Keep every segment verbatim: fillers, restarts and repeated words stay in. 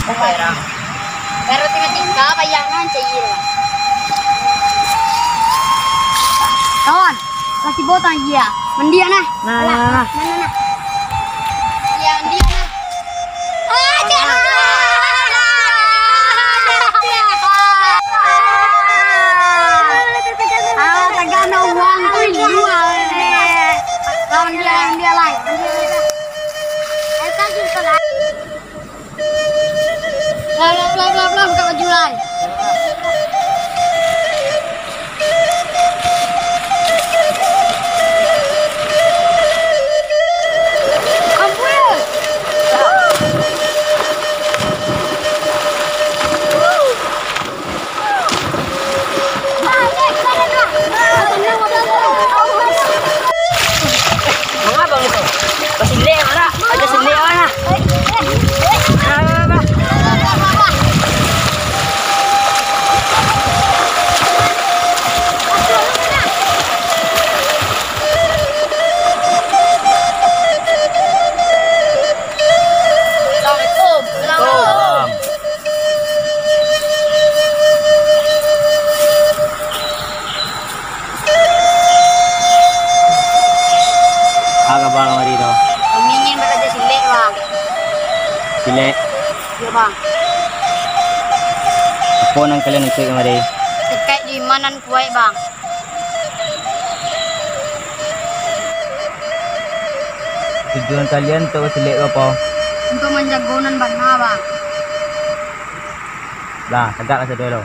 Bayar. Bayar roti matika, bayar nan cair. Kawan, kasih botang iya. Mandiak nah. Nah, nah, nah, nah. Nah, nah, nah. Iya, mandiak nah. Ah, jangan. Ah, tagano uang tu dua. Lawan dia, lawan dia, lai. Lawan dia, lai. Lah, lah, lah, lah, lah, buka baju lai. Ampun. Mangapa gitu? Basilek awak nak? Aja silek awak nak. Nah, nah, nah. Assalamualaikum. Waalaikumsalam. Apo kaba kamari tu? Kami ingin baraja silek, Bang. Silek? Iyo, Bang. Apo nan kalian untuik kamari? Tikaik jo iman nan kuaik, Bang. Tujuan kalian untuak basilek ko apo? Untuak manjago nan bana, Bang. Lah, tagaklah sadonyo lo.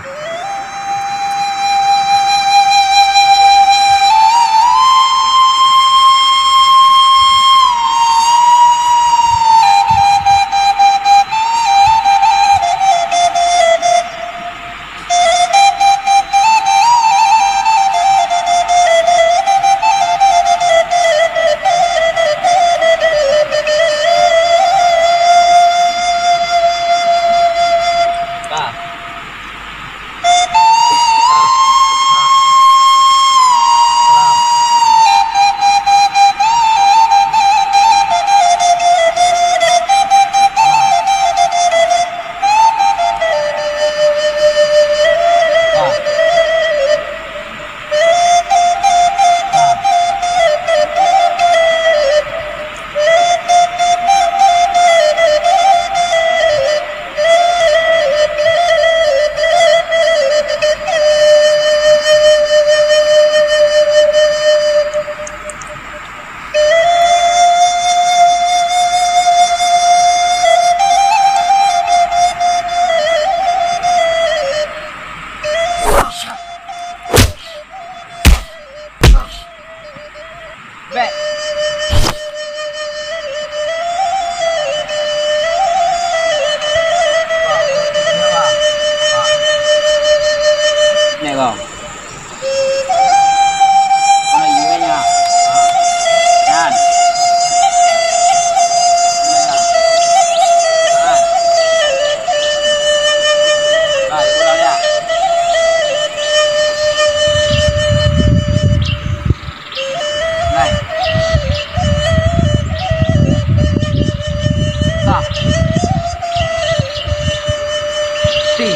Bek. Nek kau. Kau nak iu nyo. Jan. Nah, pulang ya. Lai. Tah. Ti.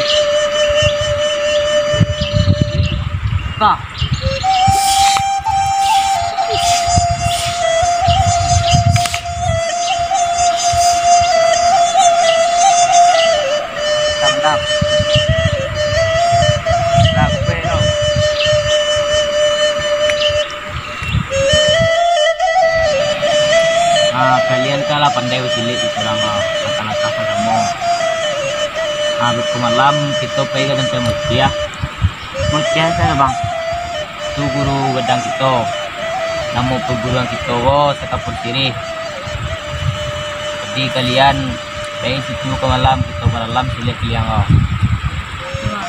Tah. Mantap, mantap. Sampai no. Ah, kalian kan lah pandai basilek di surang, ah, langkah-langkah sadamo. Ah, beko malam kito pai ka Tantai Mukiah. Mukiah tu, Bang. Tu guru gadang kito. Namo paguruan kito ko Sakampung Sirih. Jadi kalian pai situ ka malam, kito baralam silek kalian ko. Iyo, Bang.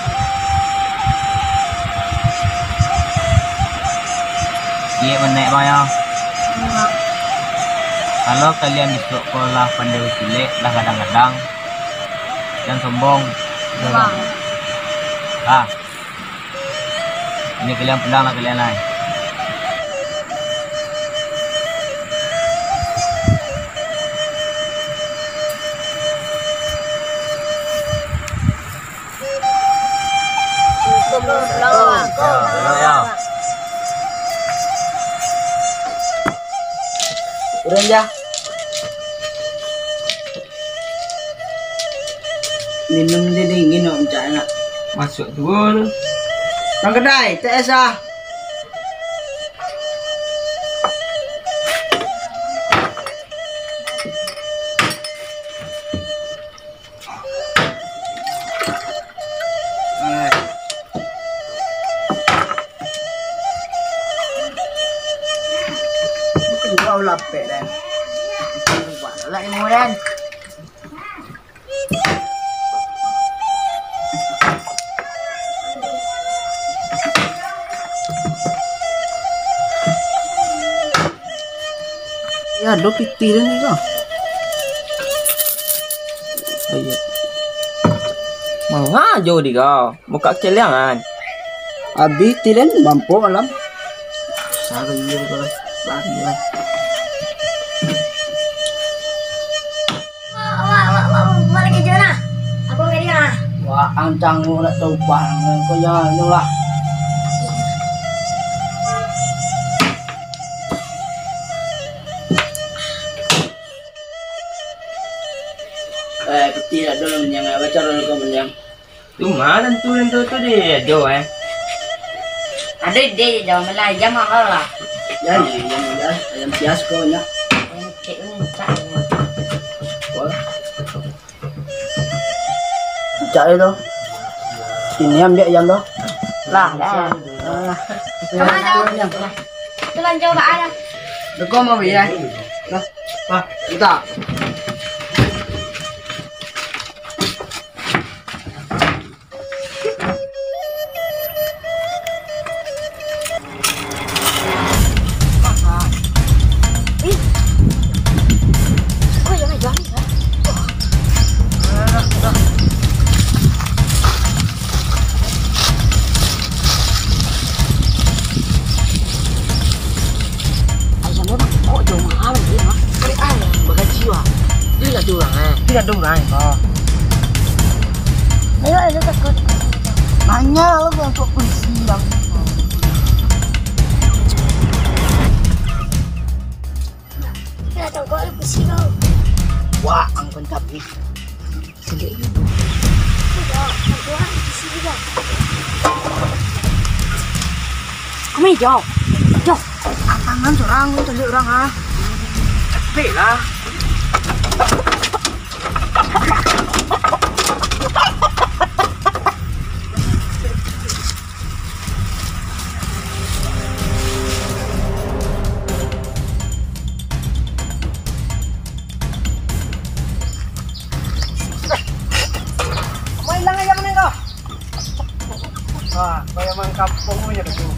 Iyo, Bang. Iyo, Bang. Kalau kalian bisuak ko lah pandai basilek, lah gadang-gadang, jan sombong. Iyo, Bang. Ah. Ini kalian pulang lah, kalian lah. Ya. Minum dia dingin, nak, macam nak. Masuk dulu. Bang Kedai, T S ah. Bukan kau lapek, Dan. Buat lah ilmu, Dan. Ya, ado pitih den ni ko. Ayo. Mangajo di ko. Buka keliangan. Abih pitih den, mampu malam. Sabar, iya, ko. Sabar, iya. Wah, wah, wah, wah, wah, lagi jo nah. Aku lagi nah. Wah, ancang lu nak tahu bang, kau jangan lu lah. Eh, pitih dak dulu manyang, baca dulu kau manyang. Tu ma tantu tu, tu di ado, eh. Ado di jauh malah, jam apa lah? Ya, ni, ayam, ya, ayam pias ko nyo. Ayam cek ni, cak ni. Wah. Cak itu. Ini ambiak ayam tu. Lah, dah. Ah. Kamu dah. Tulang coba ada. Dukung mau ya. Nah, nah, kita. Ayam memang kok jauh mahal dia, mah. Kali ayam bagaji, wah. Dia ado urang, eh. Dia ado urang, eh, ko. Ayo, ayo, takut. Nanya lo, kok polisi yang. Kena tangkap polisi kau. Wah, angkon tapi. Sendiri. Kami jauh. Jauh. Tangan surang, tulik urang, ah. Capek lah. Apo ilang ayam ni ko? Wah, bayaman kampung punya tu.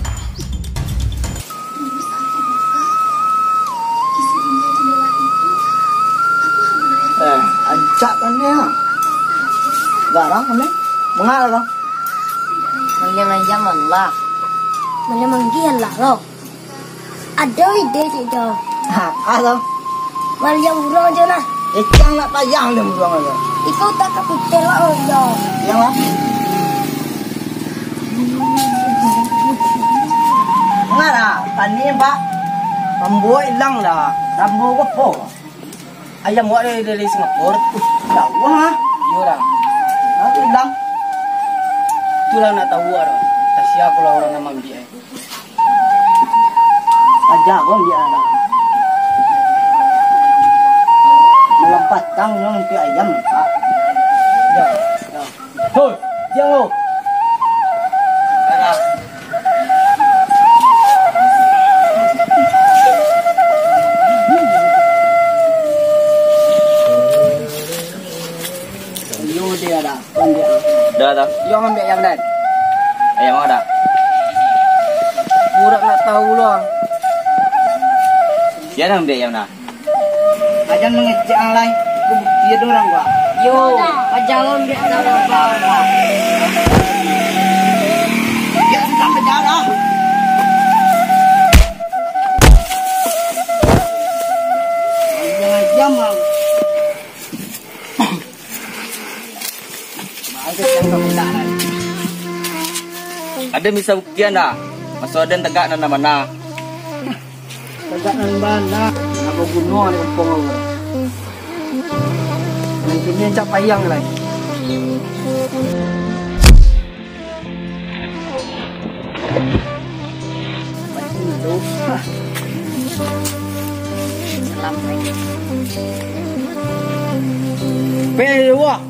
Eh, ancak kan dia. Garang kan ni. Mangala lo. Maliang ayam lah. Maliang manggian lah lo. Ado ide, Cik Do. Ha, ado. Maliang buruang jo nah. Ecang nak payah maliang buruang ajo. Iko utak kapiten lah, oh, yo. Yang lah. Enggak lah, tani, Pak. Rambo ilang lah. Rambo ko po. Ayam wak dari, dari Singapura. Uh, jauah ah. Iyo lah. Aku ilang. Itulah nak tahu orang. Entah siapa lah orang nak ambil, eh. Aja ko ambiak lah. Malam patang nyo ambiak ayam, Pak. Yo, yo. Hoi, diam lo. Iyo, dia dah. Dah, dah. Yo, ambiak ayam, Dan. Ayam awak dah. Burak nak tahu lah. Sia nan ambiak ayam dah? Ajan mangecek ang lai. Ko bukti ado urang, Pak. Yo, pajalan ambiak ayam, Pak. Yo, sampai jalan. Ayam, ayam, Bang. Ado misa buktian dah. Maso aden tagak nan bana. Tagak nan bana. Bunuh di kampung ko. Nan kini ancak payang lai. Salam, Pai. Pai, wah.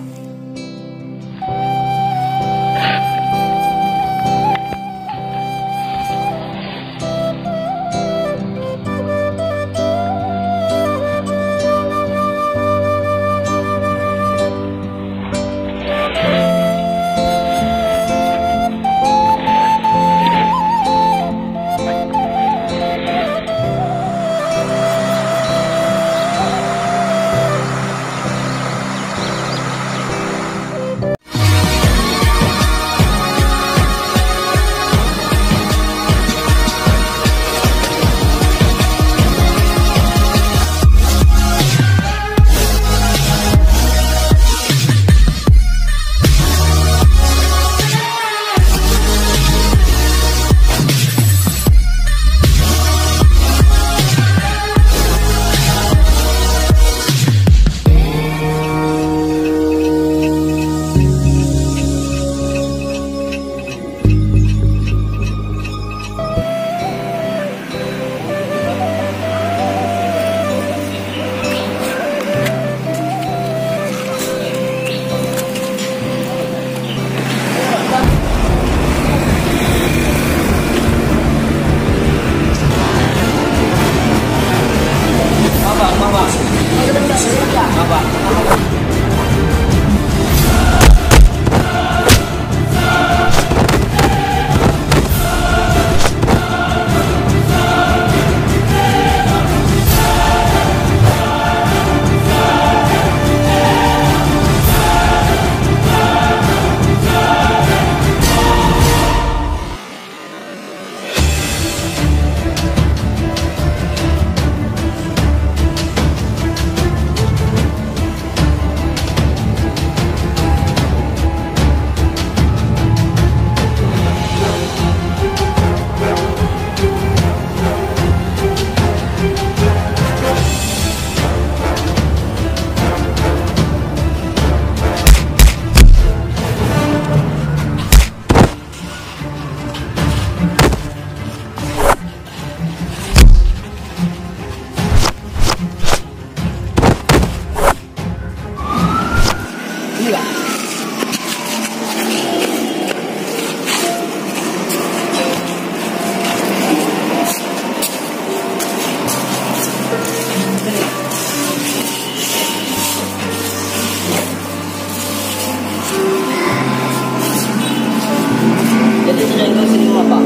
Jadi, sudah itu sini apa?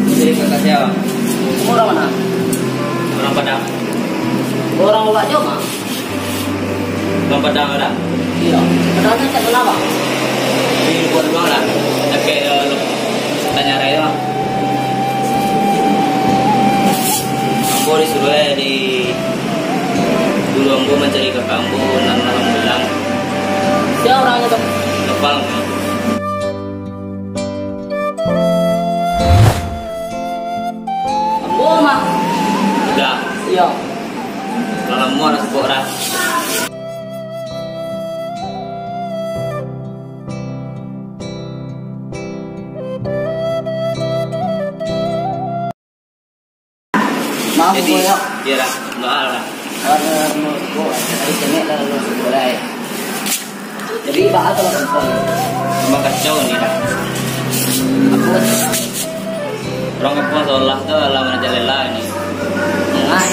Jadi, kakak saya. Kamu orang mana? Orang Padang. Orang Lombok Jawa, Mak? Orang Padang, ada. Iya. Padang ni tak kenal, Mak? Di luar doang lah. Tapi, eh, tanya raya. Ambo disuruh, eh, di Dulu ambo mancari kakak ambo nan alah manghilang. Sia urangnyo tu? Gapal, Mak. Ambo, Mak. Udah. Iyo. Lah lamo dah sabuik dah. Maaf, jadi, Bro, ya. Iya dah, maaf dah. Kalau menurutku, tadi kena lah lu sebelah. Jadi, baa kalau kentong? Tambah kacau ni dah. Aku orang kampung seolah tu lah marajalela ni. Mangai.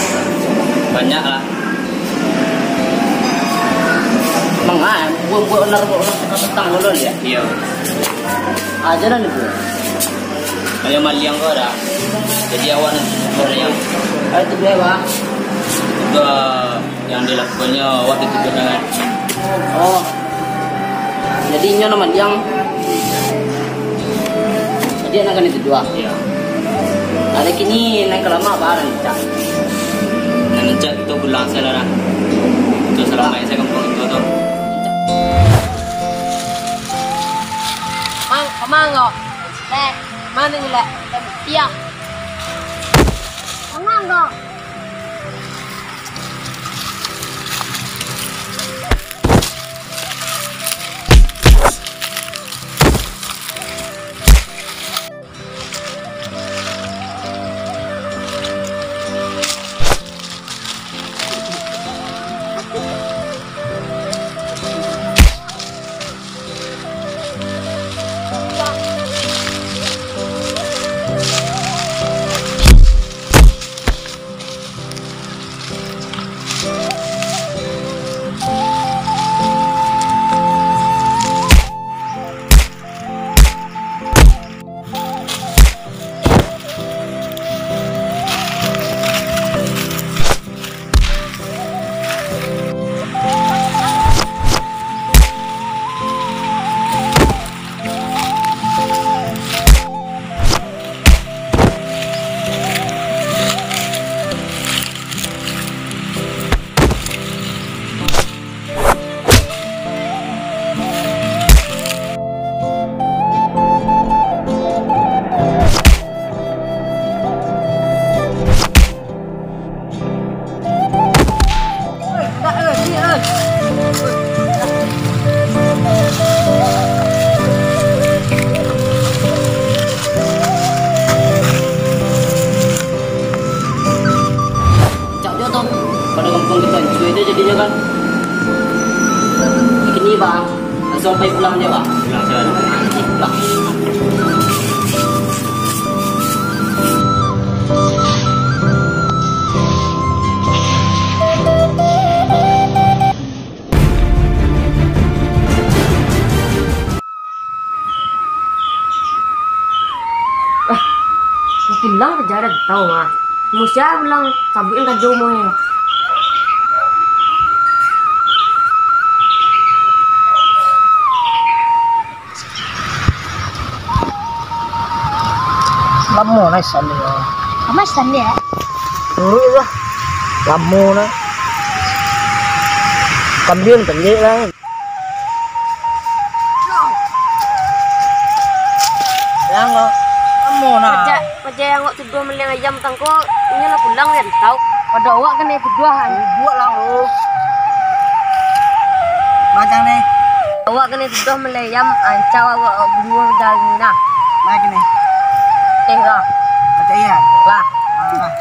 Banyak lah. Mangai, buat-buat onar, buat onar petang dulu ya. Iya. Aja lah ni, Bro. Ayo maliang ko dah. Jadi awak nan tuduah maliang. Ayo tuduah, Bang. Tuduah yang dilakukannya awak dituduah dengan. Oh. Jadi inyo nan maliang. Jadi anak kan dituduah. Iya. Ada kini naik ke lama apa, Rancak? Nan Rancak kita pulang saja lah. Untuk selamat saya kampung itu tu. Mang, kemang kau? Lek. Mana ni, Lek? Iya. Kemang kau? Sampai pulang je, Pak. Pulang je. Pulang. Ah, pulang ka jalan tau, ah. Musia pulang, sabuik kan kajo mo, eh. Lamo nah sande, ah. Lamo sande, ah? Turun lah. Lamo nah. Kambiang tengek lah. Yang lo, kamu nah. Paja, paja yang awak tuduah maliang ayam tangko, inyo lah pulang dari tau. Pado awak kanai tuduah, kan? Buat lah lo. Macam ni. Awak kanai tuduah maliang ayam, ancau awak, awak bunuh dari ni nah. Macam ni. Tengok. Macam iya. Lah. Ah.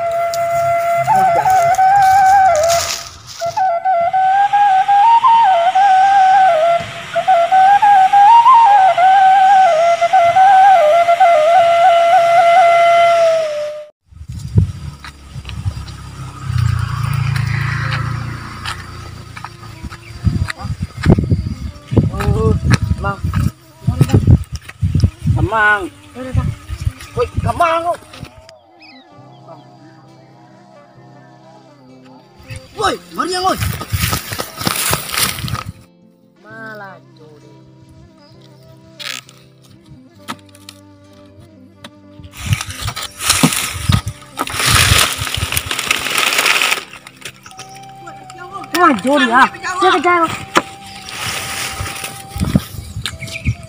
Oh, Mang. Kamang. Woi, kamang kok. Woi, mari yang, woi. Malah curi. Wah, curi ah. Saya kejar.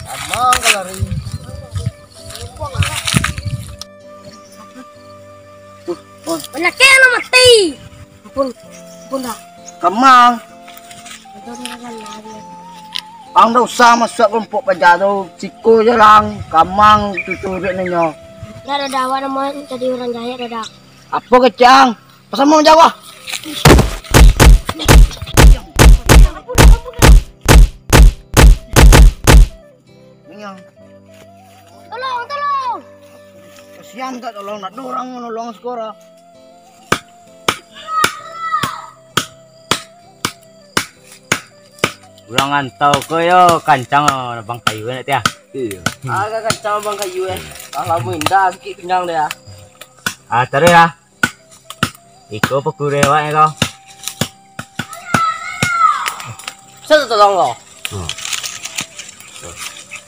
Abang kalau lari. Banyak kena mati. Ampun, ampun dah. Kamang. Ampun dah, kan, lah, dia. Ang dah usah masuk kelompok paja tu. Siko je lang. Kamang tu curik ninyo. Dah, dah, dah. Awak dah mau jadi urang jahek dah, dah. Apo kecang? Pasal mau jawah. Tolong, tolong. Kasihan tak tolong, nak ada orang menolong sekarang. Urang rantau ko yo kancang abang kayu nak tiah. Iyo. Agak kancang abang kayu eh. Ah, lamo indak sakik pinggang dia. Ah, taruih lah. Iko pakureh awak ko. Sa tolong ko. Hmm.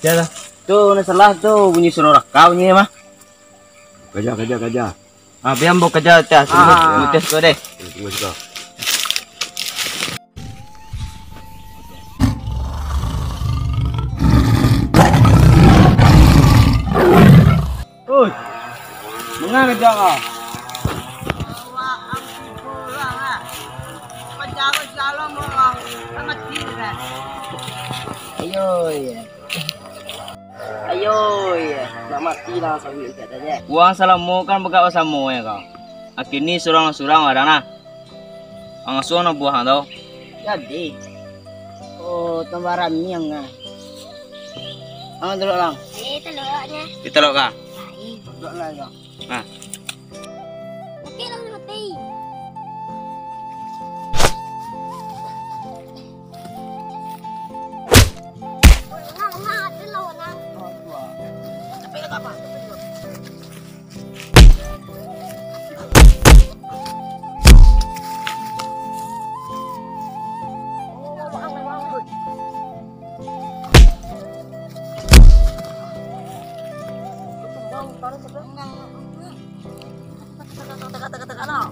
Dah lah. Tu nak salah tu bunyi suruh raka bunyi mah. Kaja, kaja, kaja. Ah, biar ambo kaja atas. Ah. Mutus ko deh. Tunggu siko. Oi, manga kaja kau? Ayo, iyo. Ayo, iyo. Nak mati lah sawit untuak tadi. Urang salamo kan bagak basamo ya kau. Akini surang-surang urang nah. Angsuang nak buah tu. Jadi. Oh, tambah rami ang ah. Ang telok lang. Eh, teloknya. Kita telok kah? Lain. Telok lah kau. Nah. Oke, lang mati. Tengah, tengah, tengah, tengah, tengah, tengah, tengah, tengah, tengah, tengah.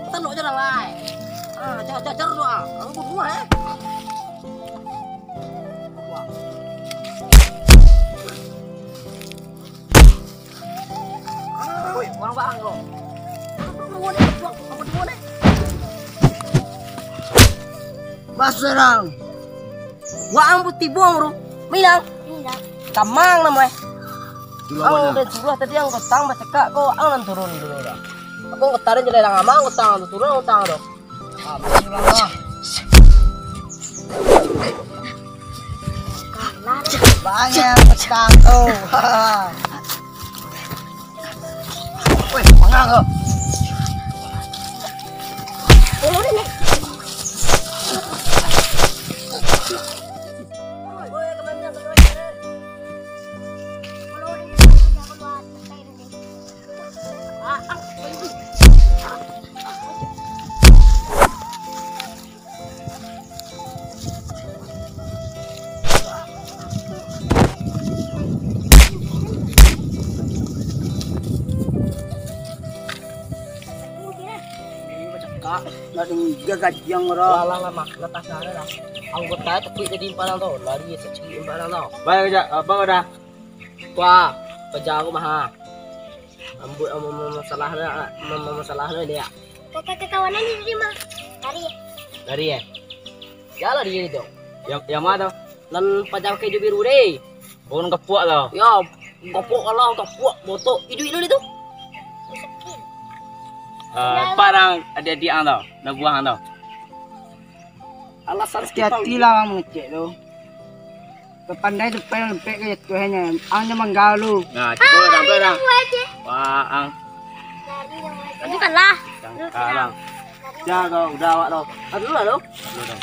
Tengok je lah, Lai. Ah, jar, jar, jar tu, ah. Aku bunuh, eh. Wah. Ah, weh, buang barang kau. Apa dua ni? Buang, apa dua ni? Baserang. Waang putih buang, bro. Minang. Minang. Kamang namo eh. Ang udah suruah tadi ang kotang bacakak ko, ang nan turun dulu dah. Aku kotang je lah, amang kotang tu turun, kotang tu. Ah, betul lah. Hanya petang tu. Weh, mangang kau. Kak, nak dengar gajiang orang. Alah, alah, mak, lah tak salah lah. Anggota takuik tadi empat orang tu, lari sakit empat orang tu. Baik, kejap, apa kau dah? Wah, paja aku mah. Ambo, ambo, ambo masalah na, ambo masalah na dia. Kata kakawanan di rumah. Lari. Lari, eh? Jalan dia itu. Yang, yang mana tu? Nan paja pakai baju biru deh. Oh, nan gapuak tu. Ya, gapuak lah, gapuak, botok. Iduik lu dia tu. Ah, parang adik-adik ang tu, nak buang tu. Alasan sakit hati lah ang mangecek tu. Kapandai sampai lempek ka jatuahnyo. Ang jan manggalu. Nah, cubo dah, dah. Wah, ang. Lanjutkanlah. Sangka lang. Dah, kau udah awak tu. Ah, dulu lah tu. Dulu dah.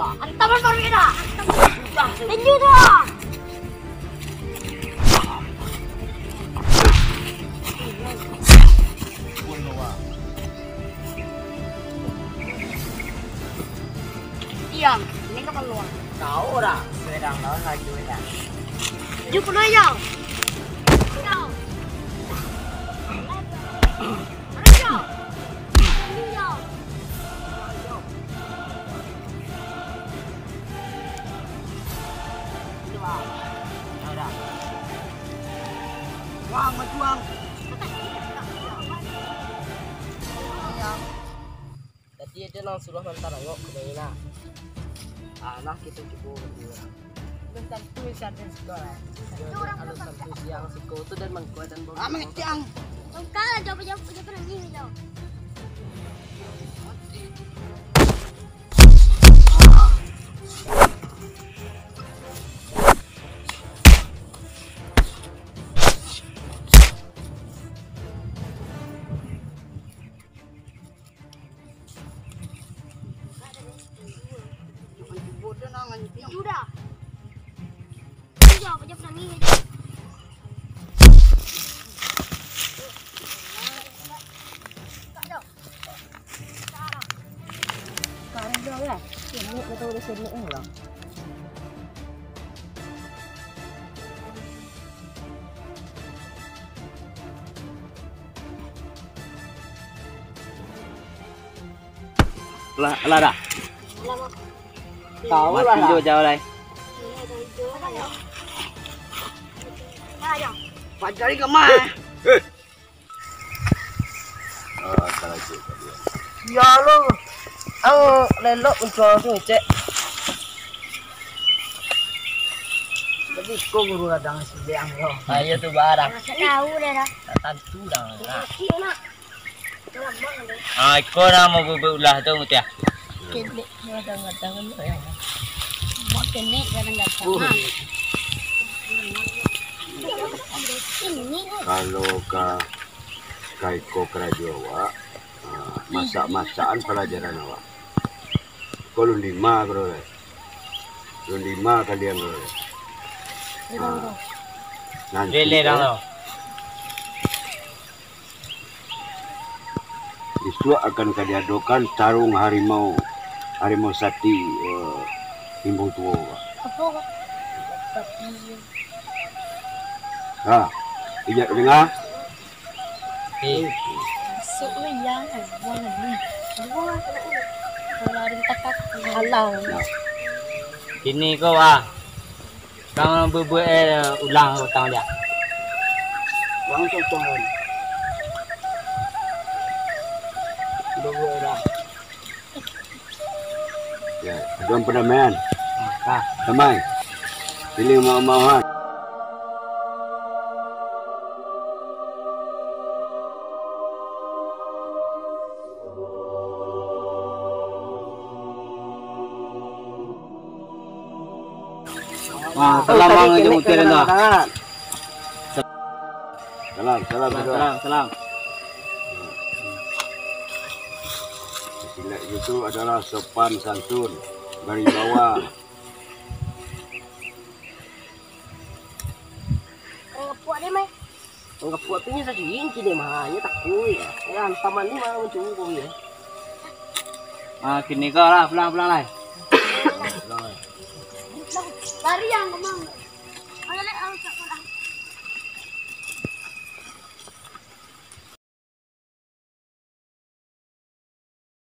Antam baru dah. Lanjut dah. Diam, ini kapalo. Tahu dah, sepeda lawan laju dah. Tujuh puluh, Yang. Yang. Yang. Wang, maju, Wang. Tadi ado nan suruah mantarangok ka Maina. Ah, nah, kito cubo. Belum tantu bisa ado siko lah. Iyo, ado tantu siang siko tu dan mangko dan bau. Ah, mangecek ang. Engkau lah, jauh, jauh, jauh, jauh, jauh. Sudah. Iya, macam nangis. Sekarang dah lah. Semut kata udah semut lah. Lah, lah dah. Tahu lah. Mati jo jauh lai. Pajari ka ma? Eh, eh. Ah, karajo tadi. Ya lo. Ang lelok menjual tu, cek. Jadi ko guru radang siang lo. Ayo tu barang. Tahu dah dah. Tak tantu dah. Nah. Ah, iko namo bubuk ulah tu, Mutiah. Kenek kadang-kadang tu, ya. Buat kenek kadang-kadang. Uh. Ini. Kalau ka, ka iko karajo awak, ah, masak-masakan palajaran awak. Ko lun lima, bro. Lun lima kalian, bro. Ah. Nanti, lele, eh, dah, tau. Isuak akan ka diadokan tarung harimau, harimau sati, eh, Limbung Tuo. Apo, Kak? Ha, inyo danga? Eh. Masuk lu, iya, buang lagi. Buang lah, kena dulu. Kalau ada takak, halau. Nah. Kini ko, ah. Kang bubuak, eh, ulang utang dia. Ulang tu utang. Bubuak dah. Ya, aduan padamaian. Ah. Damai. Pilih mau-mauan. Ah, salam bang, jenguk tiada dah. Salam, salam, salam. Salam, salam. Silek itu adalah sopan santun, baribawa. Orang kepuak dia, Mai. Orang kepuak tu nyo sasingkir dia mah, nyo takuik. Ya, taman ni mah mancunggu kau ya. Ah, kini kau lah, pulang, pulang lah. Lari yang kemang. Ayo, lek, ayo, tak pernah.